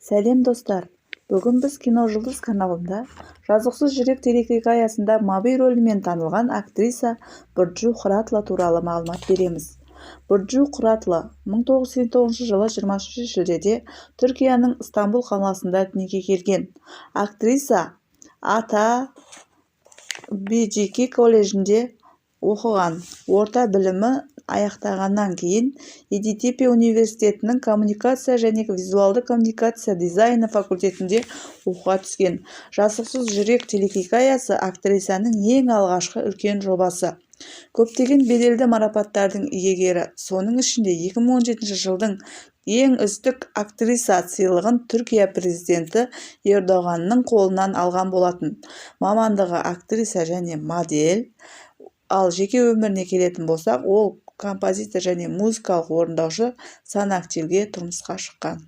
Сәлем, достар! Бүгін біз Киножұлдыз каналында «Жазықсыз жүрек» телехикаясында Мави рөлімен танылған актриса Бурджу Хыратлы туралы мағлұмат береміз. Бурджу Хыратлы 1989 жылы 23 шілдеде Түркияның Ыстамбұл қаласында дүниеге келген. Актриса Ата Бейджики колледжінде оқыған. Орта білімін аяқтағаннан кейін Йедитепе университетінің коммуникация және визуалды коммуникация дизайны факультетіне оқуға түскен. «Жазықсыз жүрек» телехикаясы — актрисаның ең алғашқы үлкен жобасы. Көптеген беделді марапаттардың иегері, соның ішінде 2017 жылдың «Ең үздік актриса» сыйлығын Түркия президенті Ердоғанның қолынан алған болатын. Мамандығы — актриса және модель. Ал жеке өміріне келетін болсақ, ол композитор және музыкалық орындаушы Сан Актилге тұрмысқа шыққан.